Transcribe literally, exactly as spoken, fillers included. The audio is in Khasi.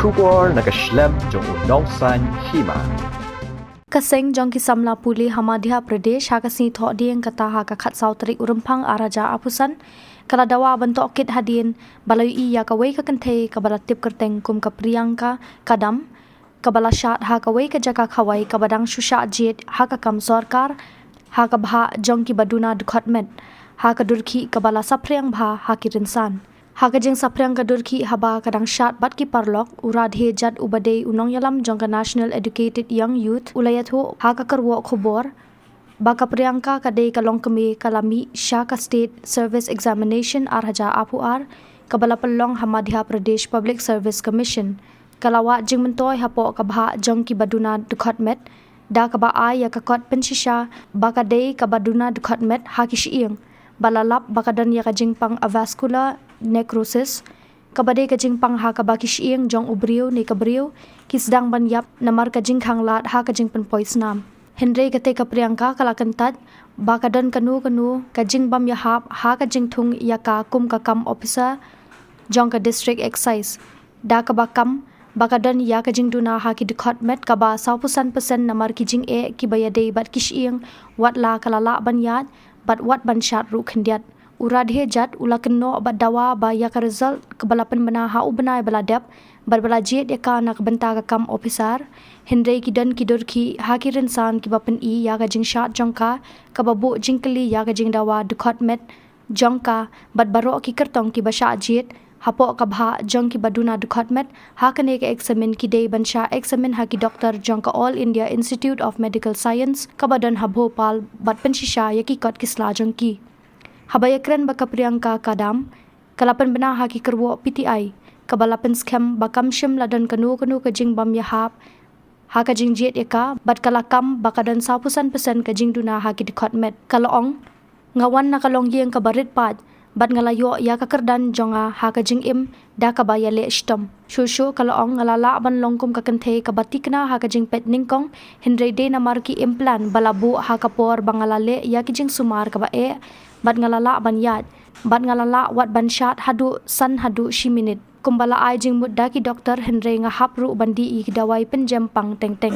Khubor na ka shlem jong u nongsan hima. Ka seng jong ki samla pule ha Madhya Pradesh ha ka sngi Thohdieng kata ha ka khatsaw tarik u Rymphang ar hajar arphew san ka la dawa ban tohkit hadien ba la ïohi ïa kawei ka kynthei kaba la tip kyrteng kum ka Priyanka Kadam, kaba la shad ha kawei ka jaka khawai kaba dang shu shah jied ha ka kam sorkar ha ka bhah jong kiba duna dkhot met ha ka dur khih kaba la saphriang bha ha ki rynsan. Ha ka jingsaphriang ka dur khih haba ka dang shad bad ki paralok, u Radhe Jat uba dei u nongïalam jong ka National Educated Young Youth u la ïathuh ha ka kyrwoh khubor ba ka Priyanka ka dei ka longkmie ka la mih sha ka State Service Examination ar hajar arphew ar kaba la pynlong ha Madhya Pradesh Public Service Commission. Ka la wad jingmyntoi hapoh ka bhah jong kiba duna dkhot met da kaba ai ïa ka kot pynshisha ba ka dei kaba duna dkhot met ha ki shyieng, ba la lap ba ka don ïa ka jingpang avascular necrosis, kaba dei ka jingpang ha kaba ki shyieng jong u briew ne ka briew ki sdang ban ïap namar ka jingkhanglad ha ka jingpynpoi snam. Hynrei katei ka Priyanka ka la kyntait ba ka don kano kano ka jingbym ïahap ha ka jingthung ïa ka kum ka kam officer jong ka District Excise, da kaba kam ba ka don ïa ka jingduna ha ki dkhot met kaba sawphew san percent namar ki jingeh kiba ïadei bad ki shyieng, wat la ka la lah ban ïaid bad wat ban shad ruh khyndiat. U Radhe Jat u la kynnoh bad dawa ba ïa ka result kaba la pynbna ha u bnai ba la dep bad ba la jied ïa ka na ka bynta ka kam officer. Hynrei ki don ki dur khih ha ki rynsan kiba pyni ïa ka jingshad jong ka, kaba buh jingkylli ïa ka jingdawa dkhot met jong ka bad baroh ki kyrtong kiba shah jied hapoh ka bhah jong kiba duna dkhot met ha kane ka eksamin ki dei ban shah eksamin ha ki doktor jong ka All India Institute of Medical Science kaba don ha Bhopal bad pynshisha ïa ki kot ki sla jong ki. Haba ïakren bad ka Priyanka Kadam, ka la pynbna ha ki kyrwoh P T I kaba la pynskhem ba kam shym la don kano kano ka jingbym ïahap ha ka jingjied ïa ka bad ka la kam ba ka don sawphew san percent ka jingduna ha ki dkhot met. Ka la ong, nga wan na ka longïing kaba rit paid bad nga la ïoh ïa ka kyrdan jong nga ha ka jingim da kaba ïaleh shitom. Shuh shuh ka la ong, nga la lah ban long kum ka kynthei kaba tikna ha ka jingpeit nyngkong, hynrei dei namar ki implant ba la buh ha ka por ba nga la leh ïa ki jingsumar kaba eh bad nga la lah ban ïaid bad nga la lah wat ban shad haduh san haduh shi minit. Kumba la ai jingmut da ki doktor, hynrei nga hap ruh ban dih ïa ki dawai pynjem pang teng teng.